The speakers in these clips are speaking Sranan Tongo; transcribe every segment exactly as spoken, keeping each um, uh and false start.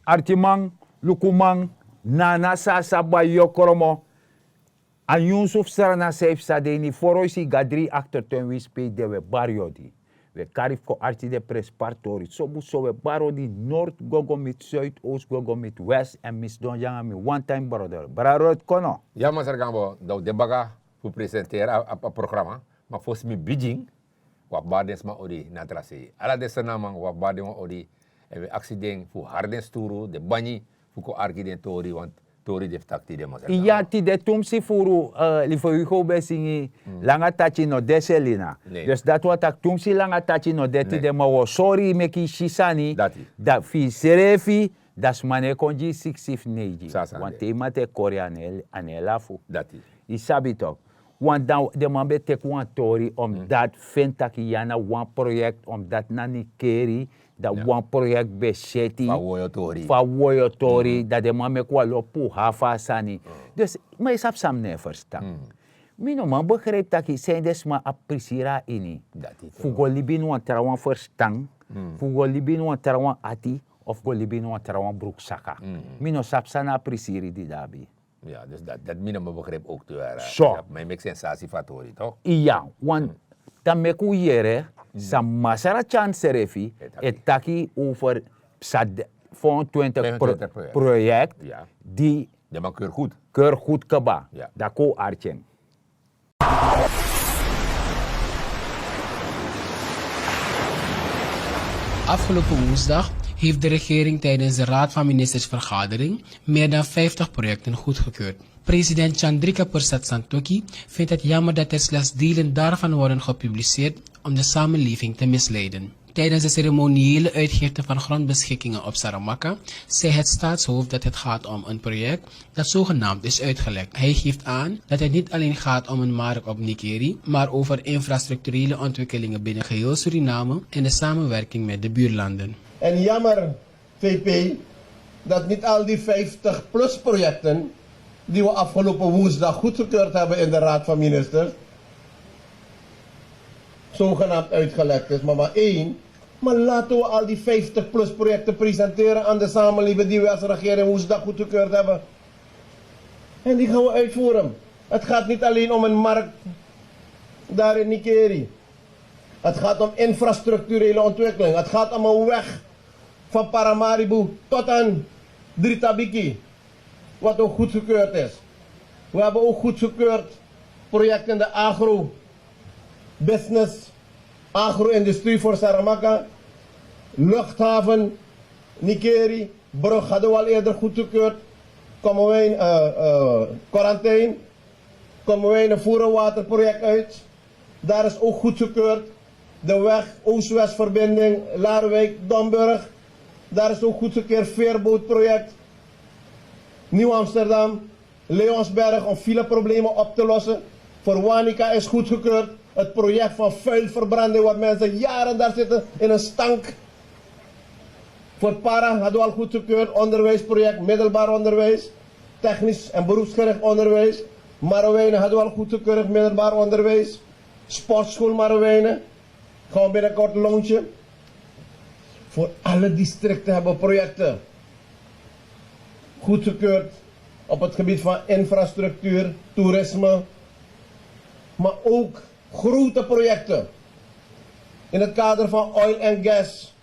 Artiman, lukuman, nana sasa bayokromo. A nyunsu fu srana san yu psa de ini foro yu si gadri aktertuin wi spei de wi e bari yu odi. Wi e kari fu kon arti den prenspari tori sobu so wi e bari odi nord go go miti suid oos go go miti west èn mi sidon de nanga mi one time brother brarot kono. Ya masra gambo dan wi de baka fu presenteri a programa. Ma fosi mi bigin, wi abi bari den sma odi na tra sei ala den sranaman wi abi bari den wan odi. Èn wi e aksi den fu hari den sturu den banyi fu kon arki den tori wan tori de fu taki tide masra. Ya tide tu mi si furu life wi go ben singi langa taki no de selina. Dus dati wan taki tu mi si langa taki no de tide ma wi o sori yu meki yu si sani. Fu yu srefi, dan sma no e kon gi yu siksi fu neigi. Wan te yu mati e kori a no e lafu. Yu sabi toki. Want dan den man ben teki wan tori omdati feni taki ya na wan proyekti omdati na nikeri, dan wan proyekti ben seti. Fu a woyo tori dan den man meki wan lopu hafu a sani. Dus ma yu sabi san mi no e ferstan. Mi no man begripi taki san yu den sma abi prisiri na ini fu go libi ini wan trawan ferstan, fu go libi ini wan trawan ati, of go libi ini wan trawan bruksaka. Mi no sabi san na a prisiri di de abi. Ya dus dati mi no man begripi ouk tu. So ma yu meki sensasi fu a tori tok. Ya want dan meki un yere san masra tyan srefi e taki over psa fon twintig proyekti di den man keur goed keur goed keba. Dan kon un arki en. Afgelopen woensdag heeft de regering tijdens de Raad van Ministers vergadering meer dan vijftig projecten goedgekeurd. President Chandrika Persat Santokhi vindt het jammer dat er slechts delen daarvan worden gepubliceerd om de samenleving te misleiden. Tijdens de ceremoniële uitgifte van grondbeschikkingen op Saramaka zei het staatshoofd dat het gaat om een project dat zogenaamd is uitgelekt. Hij geeft aan dat het niet alleen gaat om een markt op Nikeri, maar over infrastructurele ontwikkelingen binnen geheel Suriname en de samenwerking met de buurlanden. En jammer, V P, dat niet al die vijftig plus projecten die we afgelopen woensdag goedgekeurd hebben in de Raad van Ministers, zogenaamd uitgelekt is, maar maar één. Maar laten we al die vijftig plus projecten presenteren aan de samenleving die we als regering woensdag goedgekeurd hebben. En die gaan we uitvoeren. Het gaat niet alleen om een markt daar in Nikeri. Het gaat om infrastructurele ontwikkeling. Het gaat om een weg van Paramaribo tot aan Dritabiki, wat ook goedgekeurd is. We hebben ook goedgekeurd projecten in de agro-business, agro-industrie voor Saramaka, luchthaven, Nikeri, brug hadden we al eerder goedgekeurd, Kommerwijnen, eh, eh, Quarantijn, Kommerwijnen voer- en waterproject uit. Daar is ook goedgekeurd de weg, oost-west verbinding, Laarwijk, Domburg. Daar is ook goedgekeurd veerbootproject, Nieuw Amsterdam, Leonsberg, om fileproblemen op te lossen. Voor Wanica is goedgekeurd het project van vuilverbranding, waar mensen jaren daar zitten in een stank. Voor Para hadden we al goedgekeurd onderwijsproject, middelbaar onderwijs, technisch en beroepsgericht onderwijs. Marwijnen hadden we al goedgekeurd, middelbaar onderwijs. Sportschool Marwijnen. Gewoon binnenkort launchen. Voor alle districten hebben we projecten goedgekeurd op het gebied van infrastructuur, toerisme, maar ook grote projecten in het kader van oil en gas.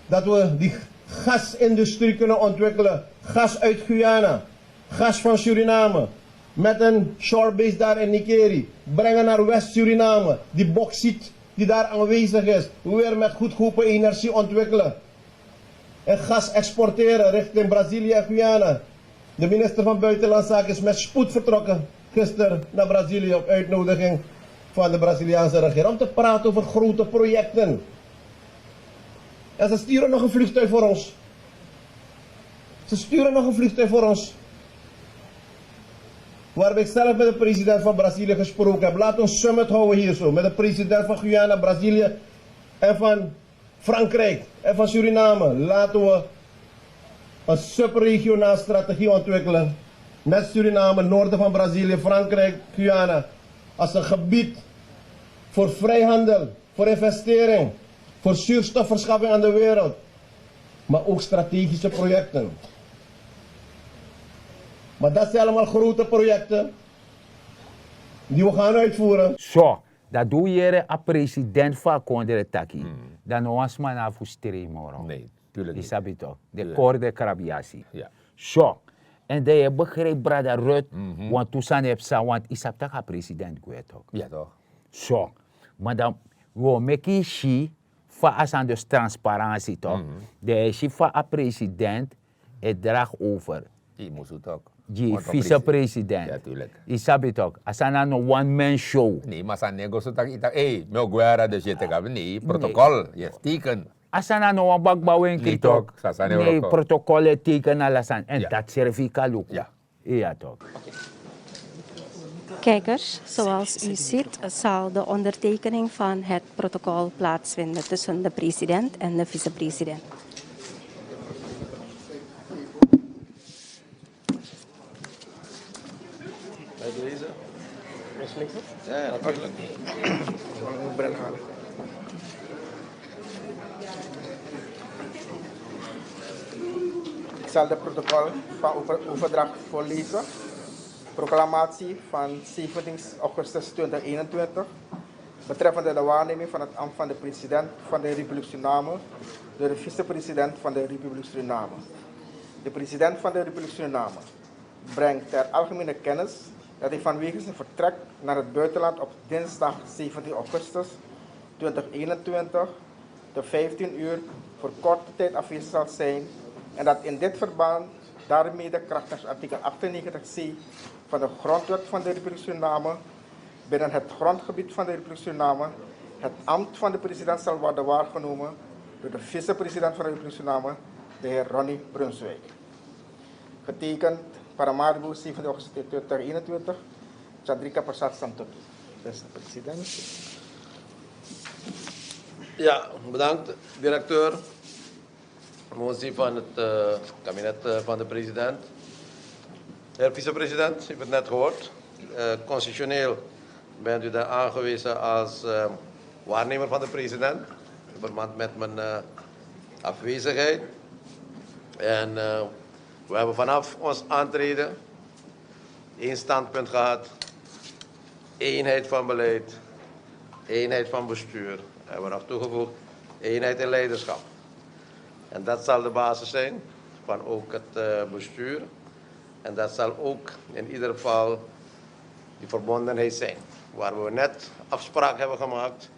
Dat we die gasindustrie kunnen ontwikkelen. Gas uit Guyana, gas van Suriname, met een shore base daar in Nikeri, brengen naar West-Suriname. Die bauxiet die daar aanwezig is, weer met goedkope energie ontwikkelen. En gas exporteren richting Brazilië en Guyana. De minister van Buitenlandse Zaken is met spoed vertrokken gisteren naar Brazilië op uitnodiging van de Braziliaanse regering om te praten over grote projecten. En ze sturen nog een vliegtuig voor ons. Ze sturen nog een vliegtuig voor ons. Waarbij ik zelf met de president van Brazilië gesproken heb. Laten we een summit houden hier zo. Met de president van Guyana, Brazilië en van Frankrijk en van Suriname. Laten we een subregionale strategie ontwikkelen. Met Suriname, noorden van Brazilië, Frankrijk, Guyana. Als een gebied voor vrijhandel, voor investering, voor zuurstofverschaffing aan de wereld. Maar ook strategische projecten. Maar dat zijn allemaal grote projecten die we gaan uitvoeren. So, dat doe yere a president fu a kondre taki. Dan no wan sma na fu strei moro. Yu sabi tok, de korde krabiasi. So, en dan yu begrijp brada Rut, want tu sani e psa, want yu sabi tak' a president gwe tok. So, maar dan wi o meki yu si fa a sani dus transparansi tok. Dan yu e si fa a president e drag over gi vicepresident. Yu sabi tok, a sani na no one man show. Nee, maar sani e go so tak' yu taki, ei, mi o gwe ara dus yu e teki abi, nee, protocol, yu e teken. A sani na no wan bakba wenkri tok. Nee, protocol e teken ala sani. En dat srefi yu kan luku. Iya tok. Kijkers, zoals u ziet zal de ondertekening van het protocol plaatsvinden tussen de president en de vicepresident. Bij deze. Ja, ja, natuurlijk. Ik zal de protocol van over- overdracht voorlezen. Proclamatie van zeventien augustus tweeduizend eenentwintig betreffende de waarneming van het ambt van de president van de Republiek Suriname door de vicepresident van de Republiek Suriname. De president van de Republiek Suriname brengt ter algemene kennis dat hij vanwege zijn vertrek naar het buitenland op dinsdag zeventien augustus tweeduizend eenentwintig te vijftien uur voor korte tijd afwezig zal zijn en dat in dit verband daarmede krachtens artikel achtennegentig C van de Grondwet van de Republiek Suriname binnen het grondgebied van de Republiek Suriname het ambt van de president zal worden waargenomen door de vicepresident van de Republiek Suriname, de heer Ronnie Brunswijk. Getekend Paramaribo, zeventien augustus tweeduizend eenentwintig, Chandrika Prasad Santokhi. Beste president. Ja, bedankt, directeur. Motie van het eh, kabinet eh, van de president. Heer vicepresident, u heeft het net gehoord. Eh, constitutioneel bent u daar aangewezen als eh, waarnemer van de president in verband met mijn eh, afwezigheid. En eh, we hebben vanaf ons aantreden één standpunt gehad, eenheid van beleid, eenheid van bestuur. En we hebben nog toegevoegd eenheid in leiderschap. En dat zal de basis zijn van ook het eh, bestuur. En dat zal ook in ieder geval die verbondenheid zijn. Waar we net afspraak hebben gemaakt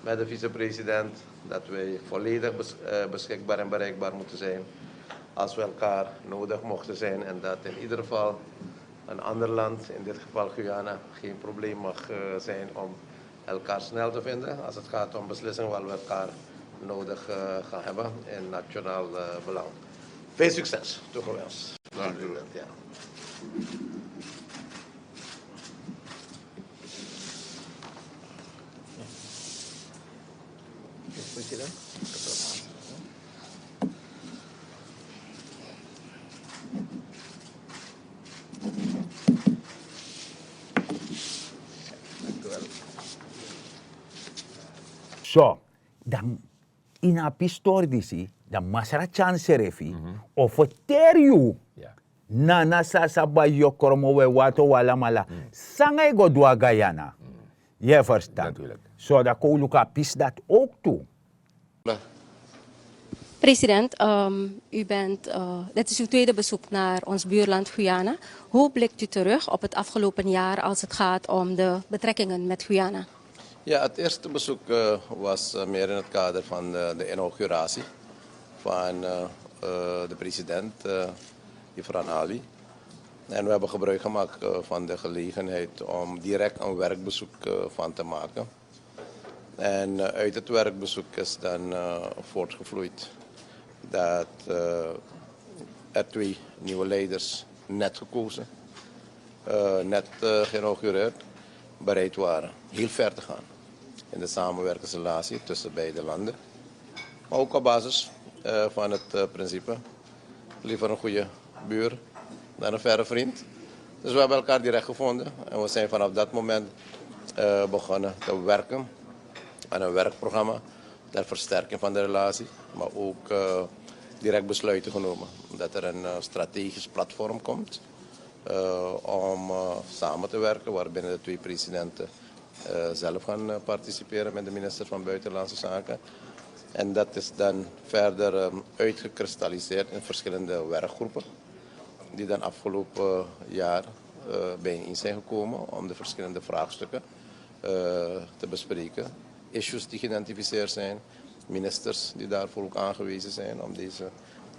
met de vicepresident, dat wij volledig bes- eh, beschikbaar en bereikbaar moeten zijn als we elkaar nodig mochten zijn. En dat in ieder geval een ander land, in dit geval Guyana, geen probleem mag eh, zijn om elkaar snel te vinden als het gaat om beslissingen waar we elkaar nodig eh, gaan hebben in nationaal eh, belang. Veel succes toegewenst. Dank u wel. Ja. So, dan ini a pistori disi, dan masra Tyan srefi o ferteri yu. Nana sasa bai yu o kromo we wato wi alamala. San a e go du a Guyana? Yu e ferstan? So dan kon un luku a pisi dati ook tu. President, ehm, u bent, eh, dit is uw tweede bezoek naar ons buurland Guyana. Hoe blikt u terug op het afgelopen jaar als het gaat om de betrekkingen met Guyana? Ja, het eerste bezoek eh, was eh, meer in het kader van de, de inauguratie van eh, eh, de president, eh, Ifran Ali. En we hebben gebruik gemaakt eh, van de gelegenheid om direct een werkbezoek eh, van te maken. En eh, uit het werkbezoek is dan eh, voortgevloeid dat eh, er twee nieuwe leiders, net gekozen, eh, net eh, geïnaugureerd, bereid waren heel ver te gaan in de samenwerkingsrelatie tussen beide landen. Maar ook op basis eh, van het eh, principe liever een goede buur dan een verre vriend. Dus we hebben elkaar direct gevonden en we zijn vanaf dat moment eh, begonnen te werken aan een werkprogramma ter versterking van de relatie, maar ook eh, direct besluiten genomen dat er een eh, strategisch platform komt eh, om eh, samen te werken, waarbinnen de twee presidenten eh, zelf gaan eh, participeren met de minister van Buitenlandse Zaken. En dat is dan verder eh, uitgekristalliseerd in verschillende werkgroepen, die dan afgelopen jaar eh, bijeen zijn gekomen om de verschillende vraagstukken eh, te bespreken. Issues die geïdentificeerd zijn, ministers die daarvoor ook aangewezen zijn om deze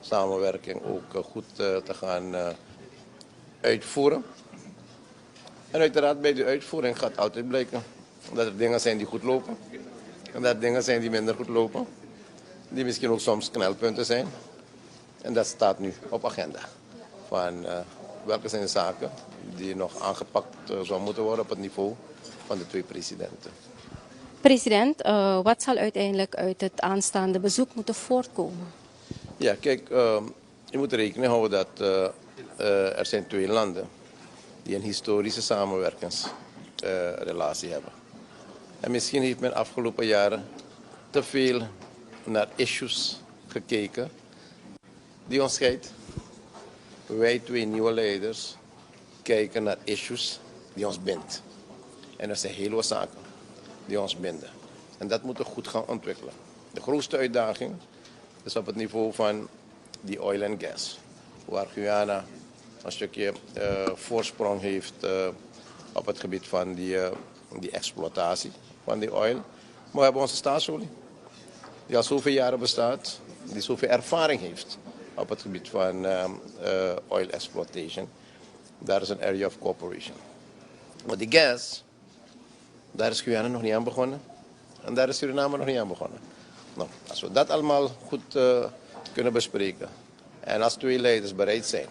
samenwerking ook eh, goed eh, te gaan eh, uitvoeren. En uiteraard bij die uitvoering gaat altijd blijken dat er dingen zijn die goed lopen en dat er dingen zijn die minder goed lopen, die misschien ook soms knelpunten zijn. En dat staat nu op agenda. Van eh, welke zijn de zaken die nog aangepakt eh, zou moeten worden op het niveau van de twee presidenten. President, eh, wat zal uiteindelijk uit het aanstaande bezoek moeten voortkomen? Ja, kijk, eh, je moet rekening houden dat eh, eh, er zijn twee landen die een historische samenwerkingsrelatie hebben. En misschien heeft men afgelopen jaren te veel naar issues gekeken die ons scheidt. Wij twee nieuwe leiders kijken naar issues die ons bindt. En er zijn heel wat zaken die ons binden. En dat moeten we goed gaan ontwikkelen. De grootste uitdaging is op het niveau van die oil en gas. Waar Guyana een stukje eh, voorsprong heeft eh, op het gebied van die, eh, die exploitatie van die oil. Maar we hebben onze staatsolie, die al zoveel jaren bestaat, die zoveel ervaring heeft op het gebied van eh, eh, oil exploitation. Daar is een area of cooperation. Maar die gas, daar is Guyana nog niet aan begonnen. En daar is Suriname nog niet aan begonnen. Nou, als we dat allemaal goed eh, kunnen bespreken. En als twee leiders bereid zijn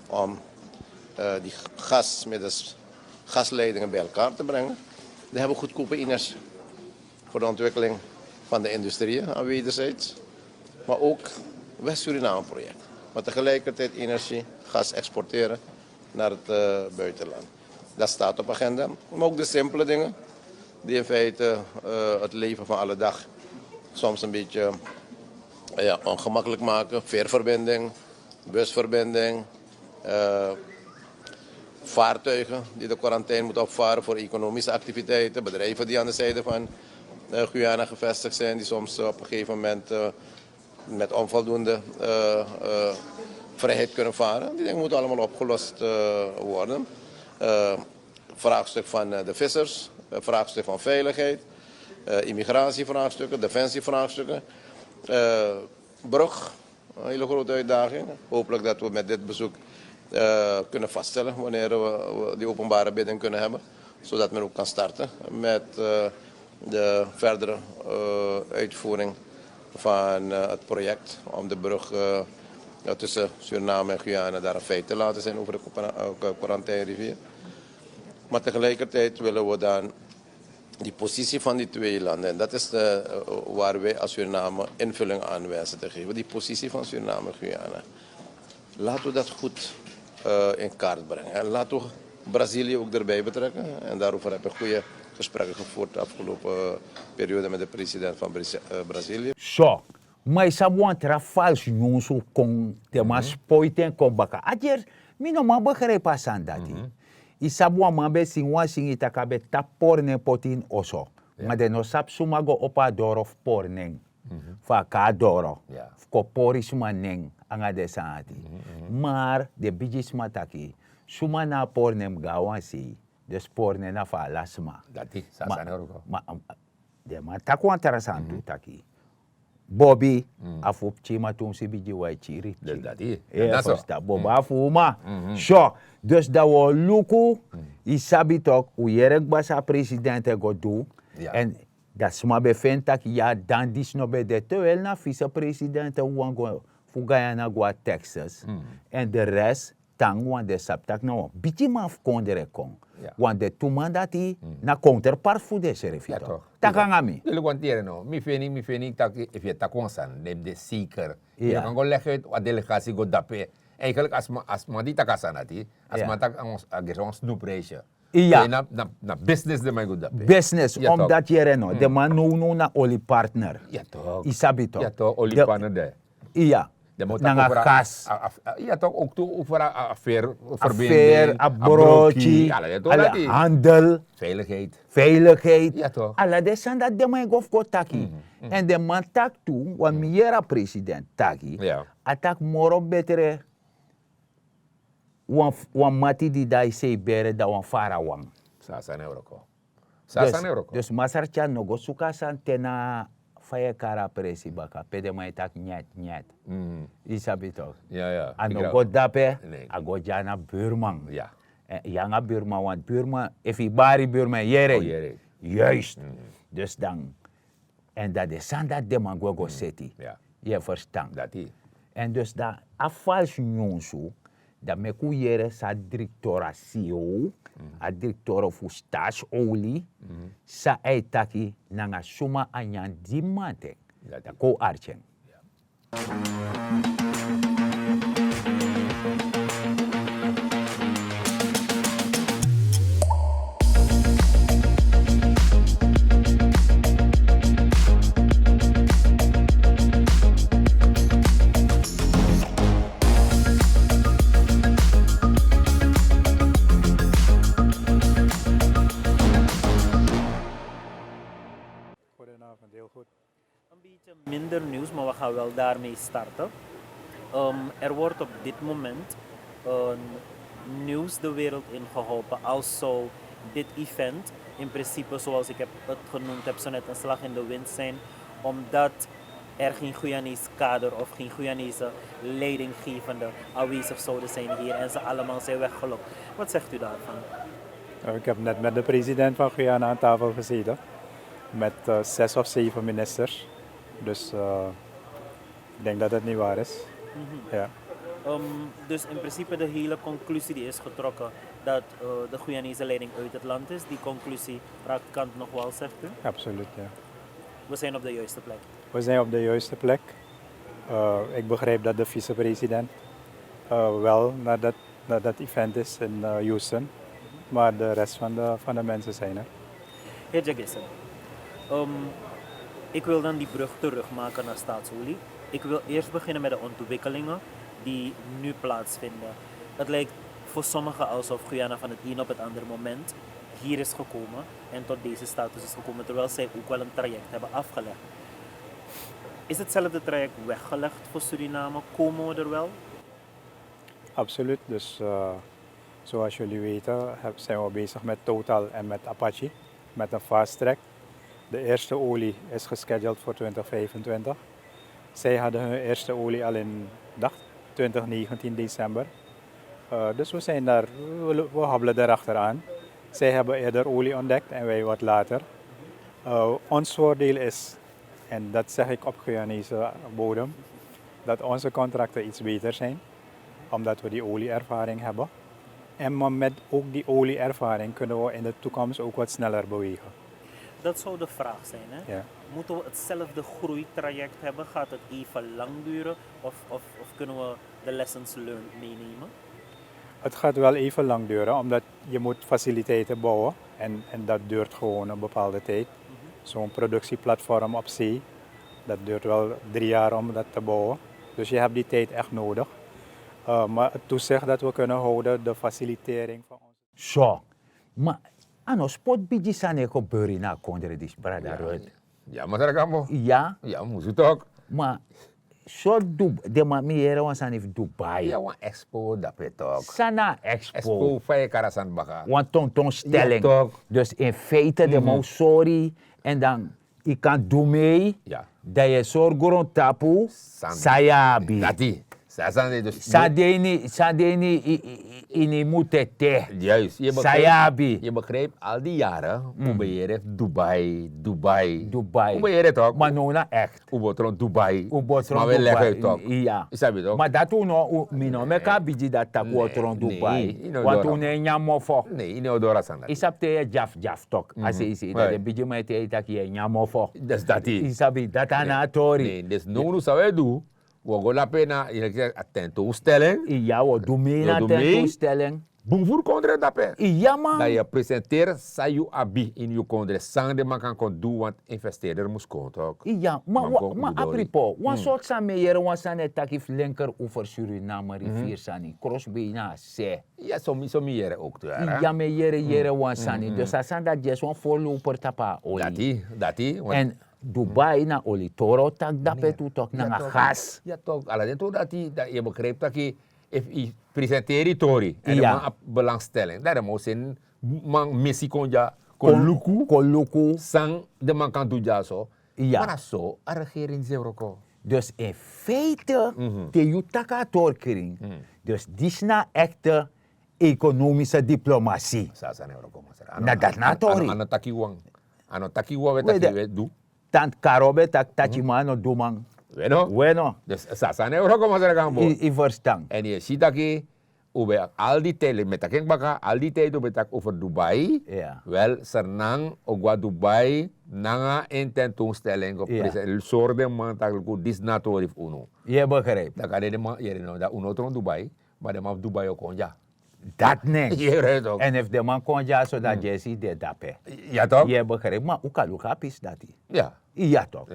om eh, die gas middels gasleidingen bij elkaar te brengen, dan hebben we goedkope energie voor de ontwikkeling van de industrieën aan wederzijds, maar ook West-Suriname-project. Maar tegelijkertijd energie, gas exporteren naar het eh, buitenland. Dat staat op agenda. Maar ook de simpele dingen die in feite eh, het leven van alle dag soms een beetje eh, ja, ongemakkelijk maken. Veerverbinding, busverbinding, eh, vaartuigen die de quarantaine moeten opvaren voor economische activiteiten, bedrijven die aan de zijde van eh, Guyana gevestigd zijn, die soms eh, op een gegeven moment eh, met onvoldoende eh, eh, vrijheid kunnen varen. Die dingen moeten allemaal opgelost eh, worden. Eh, vraagstuk van eh, de vissers, eh, vraagstuk van veiligheid, eh, immigratievraagstukken, defensievraagstukken, eh, brug, een hele grote uitdaging. Hopelijk dat we met dit bezoek eh, kunnen vaststellen wanneer we, we die openbare bidding kunnen hebben, zodat men ook kan starten met eh, de verdere eh, uitvoering van eh, het project om de brug eh, ja, tussen Suriname en Guyana daar een feit te laten zijn over de Kora- eh, Quarantainerivier. Maar tegelijkertijd willen we dan die positie van die twee landen, en dat is de, eh, waar wij als Suriname invulling aan wensen te geven, die positie van Suriname en Guyana. Laten we dat goed eh, in kaart brengen. En laten we Brazilië ook erbij betrekken. En daarover heb ik goede gesprekken gevoerd de afgelopen periode met de president van Bra- eh, Brazilië. So, ma yu sabi wan tra falsi nyunsu kon, den man spoiti en kon baka. A yere, mi no man begrijpi a sani dati. Yu sabi wan man ben singi wan singi taki a ben tapu pori nen poti ini oso. Ma den no sabi suma go opo a doro fu pori nen. Fu a kon na doro fu kon pori sma nen nanga den sani dati. Mar den bigisma taki suma na a pori nen mus go na wan sei. Den pori nen na fu ala sma. Dati san a sani e wroko. Ma den man taki wan tra sani tu taki bobi a fu pikin man tu mus si bigi wan e kiri pikin. Dati. Bobi a fu uma. So, dus dan wi o luku, yu sabi tok, un yere kba san a presidente go du. Èn dan sma ben feni taki ya dan disi no ben de te weri na visepresidente un wani go fu guyana go na texas. Èn de res tan wan den sabi tak' na wan bigiman fu kondre kon. Wan den tu man dati na counterpart fu densrefi. Taki nanga mi. Luku wan tiri no, mi feni mi feni taki efu yu e taki wan sani den mus de seker. Yu no kan go legi uit a delegasi go dape. Eigenlik a sma di taki a sani dati, a sma taki a gesi wan snupreisye. Iya. Na business den man e go dape. Business omdati yere no den man nownow na oli partner. Yu sabi tok? Oli partner de. Iya. Nanga gas. Ya toch, ook tu over a affair, verbinding, a broodje, handel, veiligheid. Ala den sani dati den man e go fu go taki. En den man taki tu, wan mi yere a president taki, a taki moro betre wan mati di de a e sei bere dan wan farawan. Sa a sani e wroko. Dus masra tyan no go suku a sani te na fa yu e kari a presi baka pe den man e taki nyet nyet. Yu sabi tok. A no go dape. A go dya na burman. Yu nanga burman want burman efu yu bari burman e yere yu. Juist. Dus dan èn dan den sani dati den man gwe go seti. Yu e ferstan? Èn dus dan a falsi nyunsu, dan meki un yere san a direkteur a seo, a direkteur fu stasi oli, san a e taki nanga suma a nyan di manten. Dan kon un arki en. Goedenavond, heel goed. Een beetje minder nieuws, maar we gaan wel daarmee starten. Ehm, er wordt op dit moment een nieuws de wereld in geholpen, als zou dit event in principe, zoals ik heb het genoemd, heb zo net een slag in de wind zijn, omdat er geen Guyanese kader of geen Guyanese leidinggevende aanwezig zouden zijn hier en ze allemaal zijn weggelokt. Wat zegt u daarvan? Eh, ik heb net met de president van Guyana aan tafel gezeten, met eh, zes of zeven ministers. Dus eh, ik denk dat het niet waar is. Ja. Ehm, dus in principe de hele conclusie die is getrokken dat eh, de Guyanese leiding uit het land is, die conclusie raakt kant nog wal, zegt u? Absoluut, ja. We zijn op de juiste plek. We zijn op de juiste plek. Eh, ik begrijp dat de vicepresident eh, wel naar dat, naar dat event is in eh, Houston. Maar de rest van de, van de mensen zijn er. Heer Jagesen, ehm, ik wil dan die brug terugmaken naar Staatsolie. Ik wil eerst beginnen met de ontwikkelingen die nu plaatsvinden. Het lijkt voor sommigen alsof Guyana van het een op het andere moment hier is gekomen en tot deze status is gekomen, terwijl zij ook wel een traject hebben afgelegd. Is hetzelfde traject weggelegd voor Suriname? Komen we er wel? Absoluut. Dus eh, zoals jullie weten heb- zijn we bezig met Total en met Apache, met een fast track. De eerste olie is gescheduled voor twintig vijfentwintig. Zij hadden hun eerste olie al in, dacht, twintig negentien december. Eh, dus we zijn daar, we, we hobbelen daar achteraan. Zij hebben eerder olie ontdekt en wij wat later. Eh, ons voordeel is, en dat zeg ik op Guyanese bodem, dat onze contracten iets beter zijn, omdat we die olieervaring hebben. En maar met ook die olieervaring kunnen we in de toekomst ook wat sneller bewegen. Dat zou de vraag zijn, hè? Ja. Moeten we hetzelfde groeitraject hebben? Gaat het even lang duren? Of, of, of kunnen we de lessons learned meenemen? Het gaat wel even lang duren, omdat je moet faciliteiten bouwen. En, en dat duurt gewoon een bepaalde tijd. Zo'n productieplatform op zee, dat duurt wel drie jaar om dat te bouwen. Dus je hebt die tijd echt nodig. Eh, maar het toezicht dat we kunnen houden, de facilitering van onze. So, ma a no spot bigi sani e kon beri na a kondre disi, brada Ruth. Ya, masra Gambo. Ya. Ya, musu tok. Ma so du- den man mi yere wan sani fu Dubai. Ya, wan expo dape tok. San na a expo? Expo fa e kari a sani baka. Wan tontonstelling. Dus in feite den man o sori, en dan yu kan du mee, dan yu e sori grontapu san yu abi. Dati. San de ini, san de ini ini yu mutete. San yu abi. Yu begrijp, al die yaren un ben yere fu Dubai, Dubai. Dubai. Un ben yere tok. Ma now na echt. Un bo tron Dubai. Un bo tron Dubai. Ya. Yu sabi tok. Ma dati un no, mi no meki a bigi dati tak' un o tron Dubai. Want un no e nyan mofo. Ne, yu no o doro a sani dati. Yu sabi te yu e dyafu dyafu tok. A sei sei, dan den bigiman e taigi yu tak' yu e nyan mofo. Dati. Yu sabi dati a na a tori. Ne, dus now san un e du, un o go dape na, a tentoonstelling. Ya, un o du mee na a tentoonstelling. bun furu kondre dape. Iya man. Dan yu e presenteri san yu abi ini yu kondre, san den man kan kon du, want investeerder mus kon tok. Iya man. Man mus kon ma kon du dori. Apropos wan sortu sani mi e yere wan sani e taki fu lenker over Suriname rivier sani krosbei na a se. Ya so mi so mi yere ook tu. Ya mi e yere yere wan sani dus a sani dati yu e si wan voorloper tapu a oli. Dati dati. Èn Dubai na oli toro taki dape tu tok nanga gas. Ya tok ala den tori dati dan yu e begrijpi taki efu yu presenteri yu tori èn den man abi belangstelling dan den man o seni man misi kon dya kon luku san den man kan du dya so. Ma na so a regering disi e wroko. Dus in feite te yu taki a tori kring, dus disi na a ekte ekonomise diplomasi. Na dati na a tori. A no taki wan a no taki wan we taki we du. Tanti karo ben taki tatiman no du man. We no we no. Dus sasa na e wroko masra gambo. Yu ferstan? Èn yu e si taki un ben abi al di teli mi taki en baka al di teli un ben taki over dubai. Wel sernan o go na dubai nanga en tentoonstelling of present sori den man taki luku disi na tori fu unu. Yu e begrijpi? Dan kan den man yere no dan un no tron dubai. Ma den man fu dubai o kon dya. Dati ne. Èn efu den man kon dya so dan jessi de dape. Ya tok? Yu e begrijpi ma un kan luku a pisi dati. Ya tok?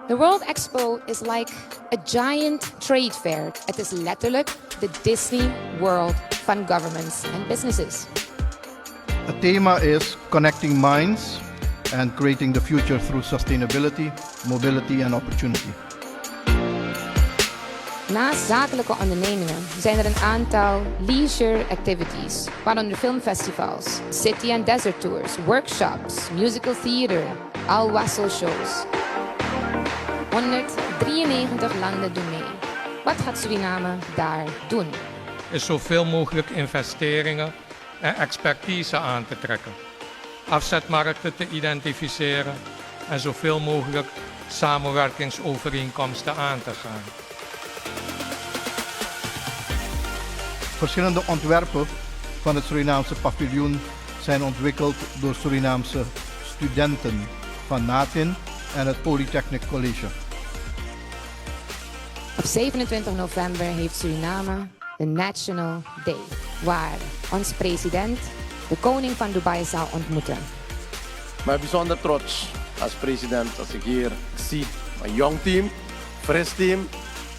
The World Expo is like a giant trade fair. Het is letterlijk de Disney World van governments en businesses. Het thema is Connecting Minds and Creating the Future through Sustainability, Mobility and Opportunity. Naast zakelijke ondernemingen zijn er een aantal leisure activities, waaronder filmfestivals, city en desert tours, workshops, musical theater, al wassel shows. Honderddrieënnegentig landen doen mee. Wat gaat Suriname daar doen? Is zoveel mogelijk investeringen en expertise aan te trekken, afzetmarkten te identificeren en zoveel mogelijk samenwerkingsovereenkomsten aan te gaan. Verschillende ontwerpen van het Surinaamse paviljoen zijn ontwikkeld door Surinaamse studenten van natin en het Polytechnic College. Op zevenentwintig november heeft Suriname de National Day, waar onze president de koning van Dubai zal ontmoeten. Maar bijzonder trots als president als ik hier zie een jong team, fris team,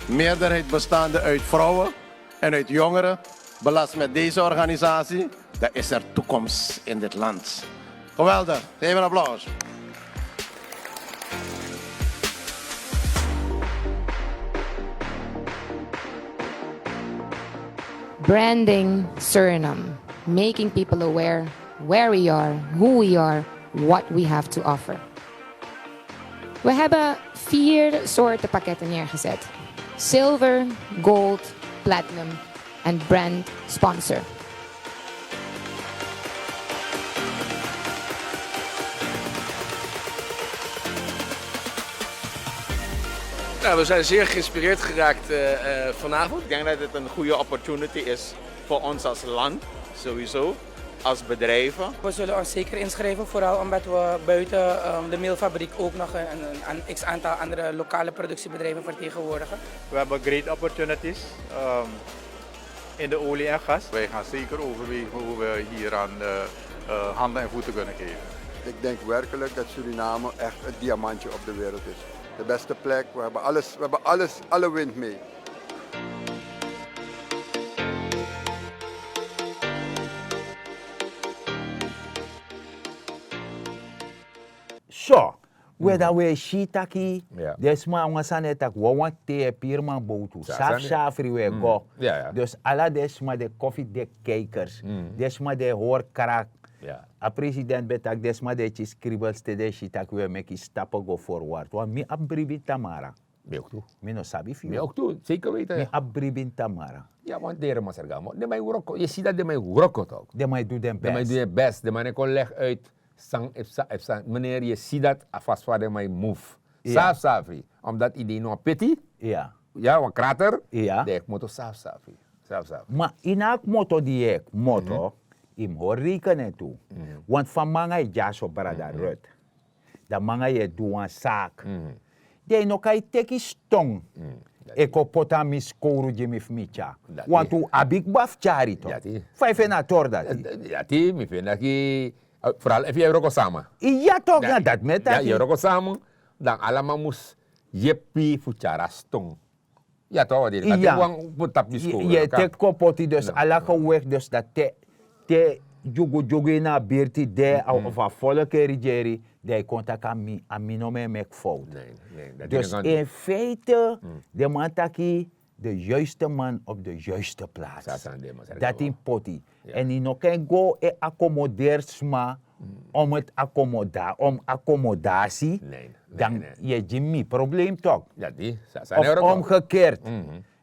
meerderheid bestaande uit vrouwen en uit jongeren, belast met deze organisatie, dan is er toekomst in dit land. Geweldig, geef een applaus. Branding Suriname, making people aware where we are, who we are, what we have to offer. We hebben vier soorten pakketten neergezet: silver, gold, platinum en brand sponsor. Nou, we zijn zeer geïnspireerd geraakt uh, uh, vanavond. Ik denk dat het een goede opportunity is voor ons als land, sowieso, als bedrijven. We zullen ons zeker inschrijven, vooral omdat we buiten um, de meelfabriek ook nog een, een, een x aantal andere lokale productiebedrijven vertegenwoordigen. We hebben great opportunities. Um, in de olie en gas. Wij gaan zeker overwegen hoe we hieraan uh, uh, handen en voeten kunnen geven. Ik denk werkelijk dat Suriname echt het diamantje op de wereld is. De beste plek, we hebben alles, we hebben alles, alle wind mee. So, we dan we si taki den sma wan sani e taki wawan te e piri man bowtu safsafri we go. Dus ala den sma den kofi den kijkers, den sma den e hori krak. A president ben taki den sma den e kisi kribels te den e si taki we meki stapu go forward wan mi abi bribi tamara. Mi no sabi fu yu. Mi abi bribi tamara. Ya want dere masargamo den man e wroko yu e si dati den man e wroko tok. Den man e du den best. Den man e kon leg uit. San efu san meneer yu e si dati a fasi fa den man e mufu. Safi safi. Omdati yu de ini wan peti, ya wan krater, den e kmoto safi safi. Ma ini a kmoto di yu e kmoto, yu mus hori reikenen tu. Want fa manga e dyaso brada rut. A man nanga yu e du wan saki. Den no kan e teki ston e kon poti na mi skowru gi mi fu mi tyari. Wantu un abi kba fu tyari tok. Fa yu feni a tori dati? Dati mi feni taki, foral efu yu e wroko sama. Ya tok, na dati mi e taki. Yu e wroko sama, dan ala man mus yepi fu tyari a ston. Ya tok, wan diri kan teki wan poti tapu mi skowru. Yu e teki kon poti dus ala gewegi dus dati te dyugudyugu ini a birti de of a folki e rigeri, dan yu kon taki a mi a mi no mi e meki fowtu. Dus in feite den man taki de juiste man op de juiste plaats. Dati yu mus poti. En yu no kan go e akomoderi sma om het akomoda om akomodasi. Dan yu e gi mi problem tok. Of omgekeerd.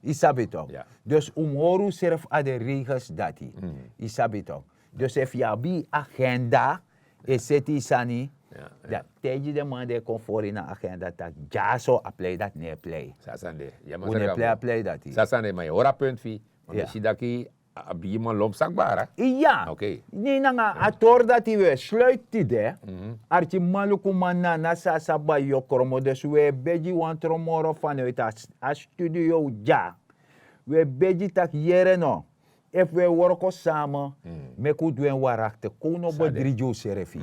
Yu sabi tok. Dus un mus hori unsrefi a de regels dati. Yu sabi tok. Dus efu yu abi yu agenda e seti yu sani, dan taigi den man di e kon fori na agenda taki dyaso a plei dati no e plei. Un no e plei a plei dati. Sasande ma yu hori a punt fu yu. Ma mi si daki a bigiman lomp saki bara. Iya. Nei nanga a tori dati wi e sluiti tide. Arkimanlukuman na na so a sa bai yu o kromo dus wi e begi wan tron moro fanuiti a studio dya. Wi e begi taki yere no, efu wi e wroko sama meki un du en warakte. Kon un no bedrigi unsrefi.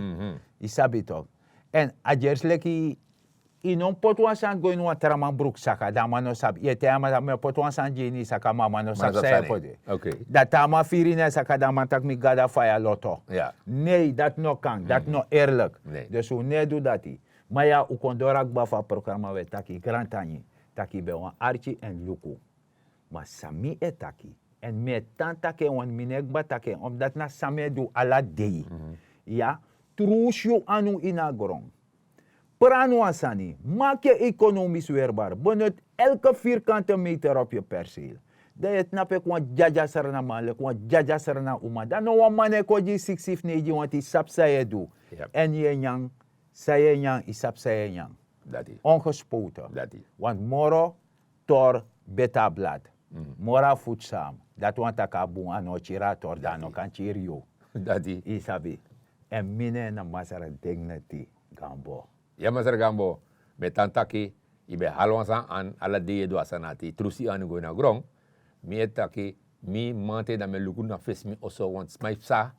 Yu sabi tok. Èn a gersi leki yu no mus poti wan sani go ini wan tra man bruku saka dan a man no sabi yu e taigi a man taki mi e poti wan sani gi ini yu saka ma a man no sabi san yu e poti. Dati a man firi na yu saka dan a man taki mi gada faya loto. Nei dati no kan dati no erlik. Dus un no e du dati. Ma ya un kon doro a kba fu a programa wi e taki grantangi, taki yu ben wan arki èn luku. Ma san mi e taki èn mi e tan taki en wani mi no e kba taki en omdati na san mi e du ala dei. Ya, trusu yu anu ini a gron. Prani wan sani, maki yu ekonomis werbar benut elke virkante meter op yu perseel. Dan yu e tnapu eki wan dyadya srnaman leki wan dyadya srna uma dan no wan man no e kon gi yu siksi fu neigi wanti yu sabi san yu e du. Èn yu e nyan san yu e nyan yu sabi san yu e nyan. Ongespoten. Wanti moro tori beti a blad. Moro a futu san dati wani taki a bun a no o kiri a tori dan a no kan kiri yu. Yu sabi. Èn mi nen na masra dignity. Gambo. Ya masra gambo. Mi e tan taki yu ben hali wan sani an ala dei yu e du a sani ati trusi yu ani go ini a gron. Mi e taki mi mante dan mi e luku na fesi mi oso wanti sma e psa.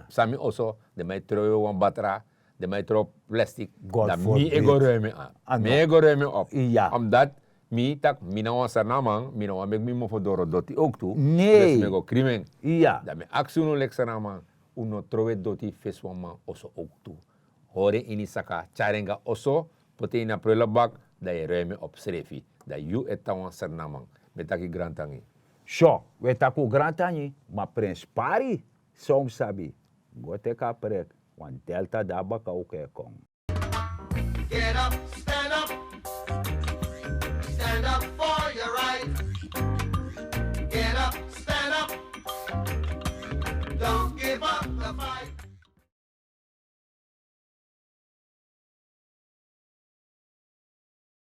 Psa mi oso den man e trowe wan batra. Den man e trowe plastik. Dan mi e go roi mi an mi e go roi mi op. Omdati mi taki mi na wan srnaman mi no wani meki mi mofo doro doti owktu. Nei mi e go krim en. Dan mi e aksi unu leki srnaman, un no trowe doti fesi wan man oso owktu. Hori en ini saka tyari en go na oso, poti en ini a prulebak, dan yu e roi mi op srefi. Dan yu e tan wan srnaman. Mi e taki grantangi. So wi e taki un grantangi. Ma prenspari san un mus sabi, go teki a prek. Wan delta de na baka un kon e kon. Get up, stand up. Stand up for your right. Get up, stand up. Don't